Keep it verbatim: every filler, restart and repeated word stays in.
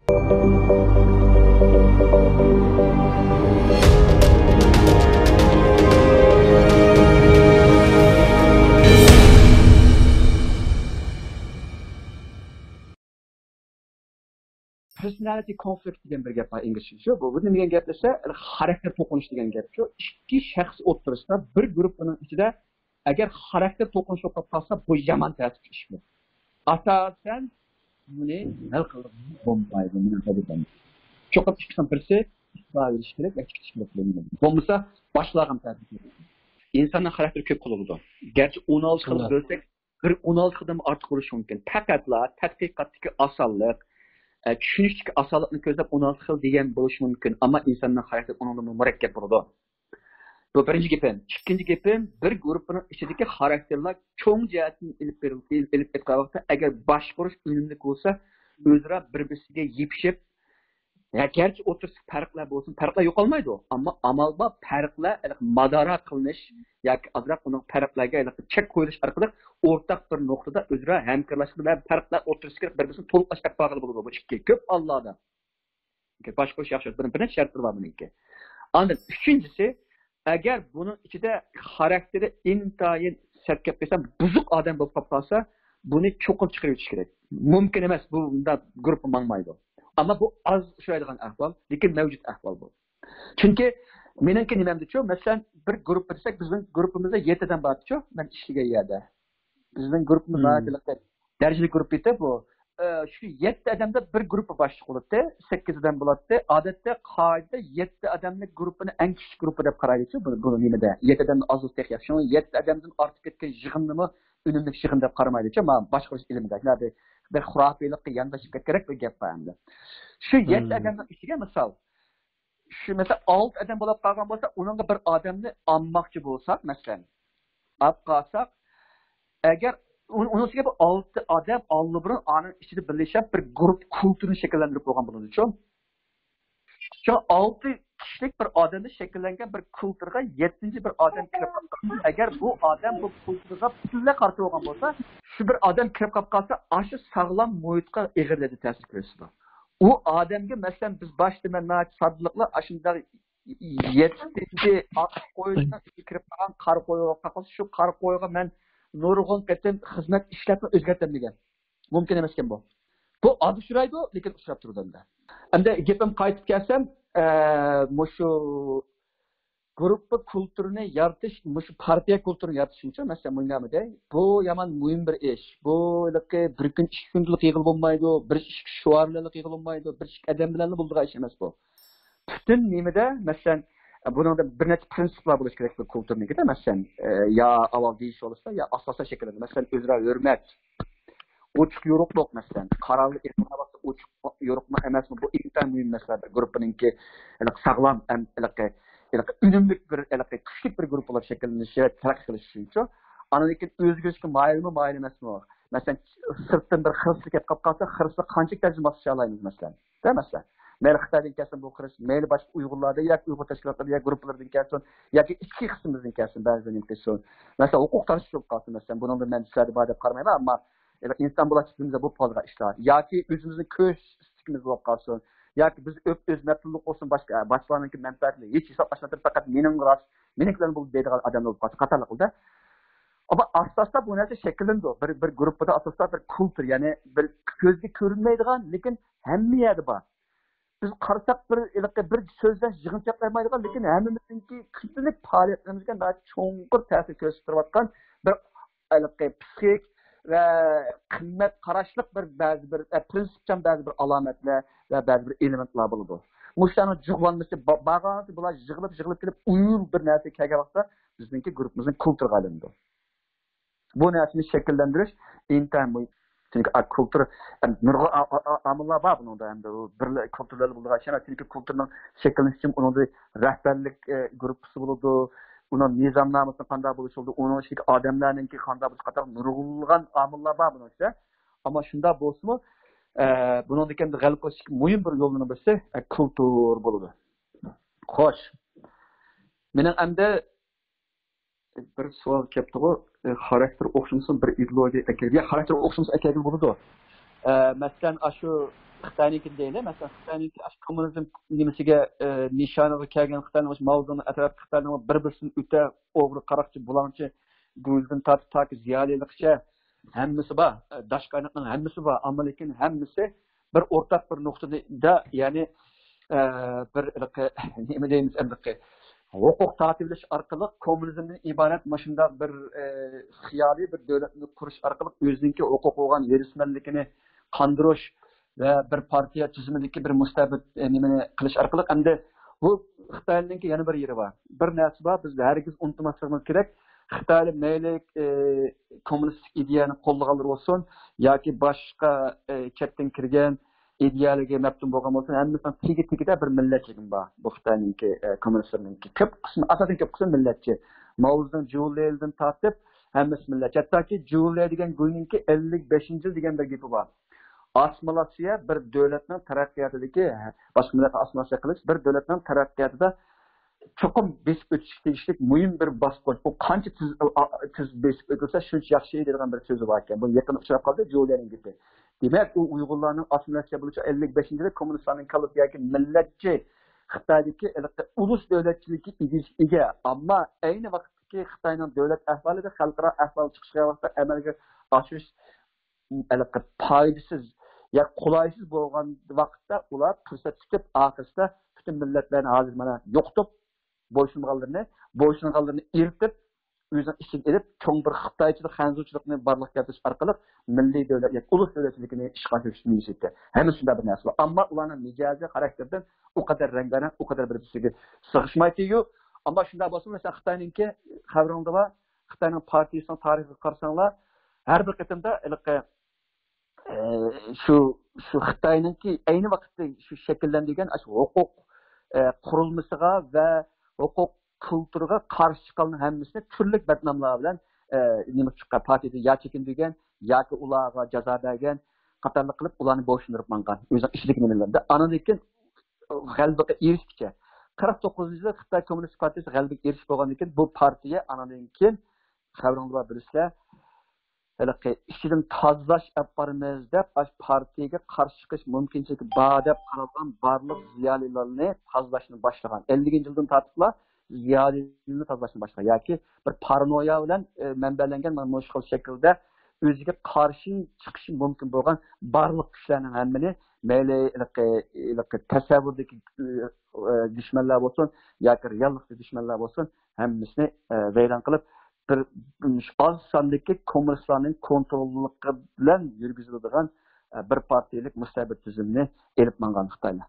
پېرسونالىتى كونفلىكت دېگەن بىر گەپ بار ئىنگلىزچە شۇ. بۇ، بۇ نېمە دېگەن گەپ دېسە، خاراكتېر توقۇنۇش دېگەن گەپ شۇ. ئىككى شەخس ئوتتۇرىسىدا بىر گۇرۇپپىنىڭ ئىچىدە ئەگەر خاراكتېر توقۇنۇشى بولۇپ قالسا، بۇ يامان تەسلىك ئىش بۇ. ئاساسەن بۇنى ھەل قىلغىلى بولمايدۇ، مېنىڭ تەجرىبەمدە. چوقۇم ئىككىسىنىڭ بىرسى ئىستېپا بېرىش كېرەك ياكى چىقىش كېرەك. بولمىسا باشقىلارغا تەسىر كۆرسىتىدۇ. ئىنساننىڭ خاراكتېرى كۆپ خىل بولىدۇ. گەرچە ئون ئالتە خىلغا بۆلسەك، بىر ئون ئالتە خىلدىن ئارتۇق بولۇشى مۇمكىن. پەقەتلا تەتقىقاتتىكى ئاسانلىق، ئە، چۈشىنىشتىكى ئاسانلىقنى كۆزلەپ ئون ئالتە خىل دېگەن بولۇشى مۇمكىن. ئەمما ئىنساننىڭ خاراكتېرى ئۇنىڭدىنمۇ مۇرەككەپ بولىدۇ. بۇ بىرىنچى گېپىم. ئىككىنچى گېپىم، بىر گۇرۇپپىنىڭ ئىچىدىكى خاراكتېرلار چوڭ جەھەتتىن ئېلىپ بېرىل-، ئېلىپ ئېيتقان ۋاقىتتا، ئەگەر باشقۇرۇش ئۈنۈملۈك بولسا، ئۆزئارا بىر-بىرسىگە يېپىشىپ، ھە، گەرچە ئوتتۇرىسىدا پەرقلەر بولسۇن، پەرقلەر يوقالمايدۇ. ئەمما ئامال بار، پەرقلەر ھېلىقى مادارا قىلىنىش ياكى ئازراق ئۇنىڭ پەرقلەرگە ھېلىقى چەك قويۇلۇش ئارقىلىق ئورتاق بىر نۇقتىدا ئۆزئارا ھەمكارلاشقىلى ۋە پەرقلەر ئوتتۇرىسىدىكى بىر-بىرسىنى تولۇق ئاشكارىلىپ بارغىلى بولىدۇ. بۇ ئىككى كۆپ ھاللاردا. باشقۇرۇش ياخشى، بىر، بىر نەچچە شەرتلىرى بار بۇنىڭكى. ئاندىن ئۈچىنچىسى، ئەگەر بۇنىڭ ئىچىدە خاراكتېرى ئىنتايىن سەت گەپ قىلسام، بۇزۇق ئادەم بولۇپ قالىپ قالسا، بۇنى چوقۇم چىقىرىۋېتىش كېرەك. مۇمكىن ئەمەس، بۇ، بۇنداق گۇرۇپپا ماڭمايدۇ. ئەمما بۇ ئاز ئۇچرايدىغان ئەھۋال، لېكىن مەۋجۇت ئەھۋال بۇ. چۈنكى مېنىڭكى نېمەمدىچۇ، مەسىلەن، بىر گۇرۇپپا دېسەك، بىزنىڭ گۇرۇپپىمىزدا يەتتە ئادەم باردىچۇ، مەن ئىشلىگەن يەردە. بىزنىڭ گۇرۇپپىمىز ناھايىتى دەرىجىلىك گۇرۇپپا ئىدى بۇ. ئى، شۇ يەتتە ئادەمدە بىر گۇرۇپپا باشلىق بولاتتى، سەككىز ئادەم بولاتتى. ئادەتتە قائىدىدە يەتتە ئادەملىك گۇرۇپپىنى ئەڭ كىچىك گۇرۇپپا دەپ قارايدىچۇ، بۇ، بۇ نېمىدە. يەتتە ئادەمدىن ئاز بولسا تېخى ياخشى. شۇڭا يەتتە ئادەمدىن ئارتىپ كەتكەن يىغىندىمۇ ئۈنۈملۈك يىغىن دەپ قارىمايدىچۇ. مانا باشقۇرۇش ئىلمىدە شۇنداق بىر، بىر خۇراپىيلىققا ياندىشىپ كەتكەندەك بىر گەپ بار ئەمدى. شۇ يەتتە ئادەمنىڭ ئىچىگە مىسال، شۇ مەسىلەن، ئالتە ئادەم بولۇپ قالغان بولسا، ئۇنىڭغا بىر ئادەمنى ئالماقچى بولساق، مەسىلەن، ئاپ قالساق، ئەگەر ئۇ-، ئۇنىڭ ئۈستىگە بۇ ئالتە ئادەم ئاللىبۇرۇن ئانىڭ ئىچىدە بىرلىشىپ بىر گۇرۇپپا كۇلتۇرىنى شەكىللەندۈرۈپ بولغان بولىدۇچۇ. شۇ ئالتە كىشىلىك بىر ئادەمدە شەكىللەنگەن بىر كۇلتۇرغا يەتتىنچى بىر ئادەم كىرىپ قالسا، ئەگەر بۇ ئادەم بۇ كۇلتۇرغا پۈتۈنلەي قارشى بولغان بولسا، شۇ بىر ئادەم كىرىپ قالىپ قالسا، ئاشۇ ساغلام مۇھىتقا ئېغىر دەرىجىدە تەسىر كۆرسىتىدۇ. ئۇ ئادەمگە، مەسىلەن، بىز باشتا مەن ناھايىتى ساددىلىقلا ئاشۇنداق يەتتىنچى ئاق قوينىڭ ئىچىگە كىرىپ قالغان قارا قويغا قالسا، شۇ قارا قويغا مەن نۇرغۇن قېتىم خىزمەت ئىشلەپمۇ ئۆزگەرتەلمىگەن. مۇمكىن ئەمەسكەن بۇ. بۇ ئاز ئۇچرايدۇ، لېكىن ئۇچراپ تۇرىدۇ ئەمدى. ئەمدى گېپىم قايتىپ كەلسەم، ئە، مۇشۇ گۇرۇپپا كۇلتۇرىنى يارىتىش، مۇشۇ پارتىيە كۇلتۇرىنى يارىتىشنىچۇ، مەسىلەن، مۇنداق دەي، بۇ يامان مۇھىم بىر ئىش. بۇ ھېلىقى بىر كۈن، ئىككى كۈندىلا قىلغىلى بولمايدۇ، بىر ئىككى شوئارلارلا قىلغىلى بولمايدۇ، بىر ئىككى ئادەم بىلەنلا بولىدىغان ئىش ئەمەس بۇ. پۈتۈن نېمىدە، مەسىلەن، بۇنىڭدا بىر نەچچە پىرىنسىپلار بولۇشى كېرەك بۇ كۇلتۇرنىڭكىدە، مەسىلەن، ئە، يا ئاۋۋال دېيىش بولسا، يا ئاساسلار شەكىللىنىدۇ. مەسىلەن، ئۆزئارا ھۆرمەت، ئوچۇق يورۇقلۇق، مەسىلەن، قارارلىق ئېلىپ بارغان ۋاقىتتا ئوچۇق يورۇقلۇق ئەمەسمۇ؟ بۇ ئىنتايىن مۇھىم مەسىلە. بىر گۇرۇپپىنىڭكى ھېلىقى ساغلام ھەم ھېلىقى، ھېلىقى ئۈنۈملۈك بىر، ھېلىقى كۈچلۈك بىر گۇرۇپپا بولۇپ شەكىللىنىشى ۋە تەرەققىي قىلىشى ئۈچۈنچۇ. ئاندىن كېيىن ئۆزگىرىشكە مايىلمۇ، مايىل ئەمەسمۇ؟ مەسىلەن، سىرتتىن بىر خىرىسلار كەپ قاپ قالسا، خىرىسلار قانچىلىك دەرىجىدە ماسلىشالايمىز، مەسىلەن؟ دە، مەسىلەن، مەيلى خىتايدىن كەلسۇن بۇ خىرىس، مەيلى باشقا ئۇيغۇرلاردىن ياكى ئۇيغۇر تەشكىلاتلىرىدىن ياكى گۇرۇپپىلىرىدىن كەلسۇن، ياكى ئىچكى قىسمىمىزدىن كەلسۇن، بەزىدە نېمە قىلسۇن. مەسىلەن، ھوقۇق تارتىشىش بولۇپ قالسۇن، مەسىلەن، بۇنىڭدا مەن سىلەردە بار دەپ قارىمايمەن، ئەمما ئىنسان بولۇش تىپىمىزدە بولۇپ قالىدىغان ئىشلار. ياكى ئۆزىمىزنىڭ كۆرۈش ئىستىكىمىز بولۇپ قالسۇن. ياكى بىز ئۆپ-، ئۆز مەپتۇنلۇق بولسۇن، باشقا، باشقىلارنىڭكى مەنپەئەتىنى ھېچ ھېسابلاشماستىن، پەقەت مېنىڭ راست، مېنىڭكىلەرنى بولدى دەيدىغان ئادەملەر بولۇپ قالسا، قاتارلىقلار. ئەمما ئاستا-ئاستا بۇ نەرسە شەكىللىنىدۇ. بىر، بىر گۇرۇپپىدا ئاستا-ئاستا بىر كۇلتۇر، يەنى بىر كۆزگە كۆرۈنمەيدىغان، لېكىن ھەممە يەردە بار. بىز قارىساق، بىر ھېلىقى بىر سۆزلەش، يىغىنچاق بەرمەيدىغان، لېكىن ھەممىمىزنىڭكى كۈندىلىك پائالىيەتلىرىمىزگە ناھايىتى چوڭقۇر تەسىر كۆرسىتىپ تۇرۇۋاتقان بىر ھېلىقى پسىخىك ۋە قىممەت قاراشلىق بىر، بەزى بىر، ئە، پىرىنسىپچان بەزى بىر ئالامەتلەر ۋە بەزى بىر ئېلېمېنتلار بولىدۇ. مۇشۇلارنىڭ جۇغلانمىسى با-، بارغانسېرى بۇلار يىغىلىپ، يىغىلىپ كېلىپ، ئۇيۇل بىر نەرسىگە كەلگەن ۋاقىتتا بىزنىڭكى گۇرۇپپىمىزنىڭ كۇلتۇرىغا ئايلىنىدۇ. بۇ نەرسىنى شەكىللەندۈرۈش ئىنتايىن مۇھىم. چۈنكى، ئا، كۇلتۇر، ئەم، نۇرغۇن ئا-، ئا-، ئا-، ئامىللار بار بۇنىڭدا. ئەمدى ئۇ بىر كۇلتۇرلارلا بولىدىغان ئىش ئەمەس. چۈنكى كۇلتۇرنىڭ شەكىللىنىشى ئۈچۈن ئۇنىڭدا رەھبەرلىك، ئە، گۇرۇپپىسى بولىدۇ، ئۇنىڭ نىزامنامىسى قانداق بولۇشى بولىدۇ، ئۇنىڭ ئىچىدىكى ئادەملەرنىڭكى قانداق بولۇشى قاتارلىق نۇرغۇنلىغان ئامىللار بار بۇنىڭ ئىچىدە. ئەمما شۇنداق بولسىمۇ، ئە، بۇنىڭدىكى ئەمدى غەلىبە قىلىشتىكى مۇھىم بىر يولنىڭ بىرسى، ئە، كۇلتۇر بولىدۇ. خوش. مېنىڭ ئەمدى بىر سوئال كەپتىغۇ، ئى، خاراكتېر ئوخشىمىسۇن بىر ئىدېئولوگىيە ئەكەلگىلى. يا، خاراكتېر ئوخشىمىسا ئەكەلگىلى بولىدۇ. ئە، مەسىلەن، ئاشۇ خىتاينىڭكى دەيلى، مەسىلەن، خىتاينىڭكى ئاشۇ كوممۇنىزم نېمىسىگە، ئە، نىشانىغا كەلگەن خىتاينىڭ ئاشۇ ماۋزېدۇڭنىڭ ئەتراپى خىتاينىڭ بىر-بىرسىدىن ئۆتە ئوغرى، قاراقچى، بۇلاڭچى، گۇرۇچدىن تارتىپ تاكى زىيالىيلىققىچە ھەممىسى بار. ئە، داشقايناقنىڭ ھەممىسى بار. ئەمما لېكىن ھەممىسى بىر ئورتاق بىر نۇقتىدا، يەنى، ئە، بىر ھېلىقى، نېمە دەيمىز ئەمدىقى، ھوقۇق تارتىۋېلىش ئارقىلىق كوممۇنىزمدىن ئىبارەت مۇشۇنداق بىر، ئە، خىيالىي بىر دۆلەتنى قۇرۇش ئارقىلىق ئۆزىنىڭكى ھوقۇق بولغان ھېرىسمەنلىكىنى قاندۇرۇش ۋە بىر پارتىيە تۈزۈمىدىكى بىر مۇستەبىت، ئە، نېمىنى قىلىش ئارقىلىق ئەمدى بۇ خىتاينىڭكى يەنە بىر يېرى بار. بىر نەرسە بار، بىز ھەرگىز ئۇنتۇماسلىقىمىز كېرەك. خىتايلار مەيلى، ئە، كوممۇنىستىك ئىدىيەنى قوللىغانلار بولسۇن ياكى باشقا، ئە، چەتتىن كىرگەن ئىدىيەلەرگە مەپتۇن بولغان بولسۇن، ھەممىسىنىڭ تېگى-تېگىدە بىر مىللەتچىلىكى بار. بۇ خىتاينىڭكى، ئە، كوممۇنىستلىرىنىڭكى كۆپ قىسمى، ئاساسەن كۆپ قىسمى مىللەتچى. ماۋزېدۇڭ، جيۇ لېيدىن تارتىپ ھەممىسى مىللەتچى. ھەتتاكى جيۇ لېي دېگەن گۇينىڭكى ئەللىك بەشىنچى يىل دېگەن بىر گېپى بار. ئاسسىمىلياتسىيە بىر دۆلەتنىڭ تەرەققىياتىدىكى، باشقا مىللەتنى ئاسسىمىلياتسىيە قىلىش بىر دۆلەتنىڭ تەرەققىياتىدا چوقۇم بېسىپ ئۆتۈشكە تېگىشلىك مۇھىم بىر باسقۇچ. ئۇ قانچە تېز، تېز بېسىپ ئۆتۈلسە، شۇنچە ياخشى دەيدىغان بىر سۆزى بار ئىكەن. بۇ يېقىن ئۇچراپ قالدى، جيۇ لېينىڭ گېپى. دېمەك، ئۇ ئۇيغۇرلارنىڭ ئاسسىمىلياتسىيە بولۇشى ئەللىك بەشىنچى يىلى كوممۇنىستلارنىڭ كاللىسى ياكى مىللەتچى خىتايدىكى ھېلىقى ئۇلۇس دۆلەتچىلىككە ئىگە، ئىگە. ئەمما ئەينى ۋاقىتتىكى خىتاينىڭ دۆلەت ئەھۋالىدا، خەلقئارا ئەھۋال چىقىشقا ۋاقىتتا ئەمەلگە ئاشۇرۇش ھېلىقى پايدىسىز يا قولايسىز بولغان ۋاقىتتا ئۇلار پۇرسەت تۇتۇپ، ئاخىرسىدا پۈتۈن مىللەتلەرنى ھازىر مانا يوقىتىپ، بويسۇنغانلىرىنى، بويسۇنغانلىرىنى ئېرىتىپ، ئۆزىنىڭ ئىچىگە ئېلىپ، چوڭ بىر خىتايچىلىق، خەنزۇچىلىقنى بارلىققا كەلتۈرۈش ئارقىلىق مىللىي دۆلەت ياكى ئۇلۇس دۆلەتچىلىكىنى ئىشقا ئاشۇرۇش نىيىتى. ھەممە شۇنداق بىر نەرسە بار. ئەمما ئۇلارنىڭ مىجەزى، خاراكتېرىدىن ئۇ قەدەر رەڭگارەڭ، ئۇ قەدەر بىر-بىرسىگە سىغىشمايتتى-يۇ. ئەمما شۇنداق بولسىمۇ، مەسىلەن، خىتاينىڭكى، خەۋىرىڭدە بار، خىتاينىڭ پارتىيىسىنىڭ تارىخىغا قارىساڭلار، ھەر بىر قېتىمدا ھېلىقى، ئە، شۇ، شۇ خىتاينىڭكى ئەينى ۋاقىتتا شۇ شەكىللەندۈرگەن ئاشۇ ھوقۇق، ئە، قۇرۇلمىسىغا ۋە ھوقۇق كۇلتۇرىغا قارشى چىققانلارنىڭ ھەممىسىنى تۈرلۈك بەتناملار بىلەن، ئە، نېمە چىققان، پارتىيىدىن يا چېكىندۈرگەن ياكى ئۇلارغا جازا بەرگەن قاتارلىق قىلىپ، ئۇلارنى بويسۇندۇرۇپ ماڭغان. ئۆزىنىڭ ئىچىدىكى نېمىلەردە. ئاندىن كېيىن غەلىبىگە ئېرىشكىچە. قىرىق توققۇزىنچى يىلى خىتاي كوممۇنىست پارتىيىسى غەلىبىگە ئېرىشىپ بولغاندىن كېيىن، بۇ پارتىيە ئانىڭدىن كېيىن، خەۋىرىڭلار بار بىلىسىلەر، ھېلىقى ئىچىدىن تازىلاش ئېلىپ بارىمىز دەپ، ئاشۇ پارتىيەگە قارشى چىقىش مۇمكىنچىلىكى بار دەپ قارالغان بارلىق زىيالىيلارنى تازىلاشنى باشلىغان. ئەللىكىنچى يىلدىن تارتىپلا زىيالىينى تازىلاشنى باشلىغان ياكى بىر پارانويا بىلەن، ئە، مەنبەلەنگەن مانا مۇشۇ خىل شەكىلدە ئۆزىگە قارشى چىقىشى مۇمكىن بولغان بارلىق كۈچلەرنىڭ ھەممىنى، مەيلى ھېلىقى، ھېلىقى تەسەۋۋۇردىكى، ئە، ئە، دۈشمەنلەر بولسۇن ياكى رېئاللىقتىكى دۈشمەنلەر بولسۇن، ھەممىسىنى، ئە، ۋەيران قىلىپ، بىر ئاز ساندىكى كوممۇنىستلارنىڭ كونتروللۇقى بىلەن يۈرگۈزۈلىدىغان، ئە، بىر پارتىيەلىك مۇستەبىت تۈزۈمنى ئېلىپ ماڭغان خىتايلار.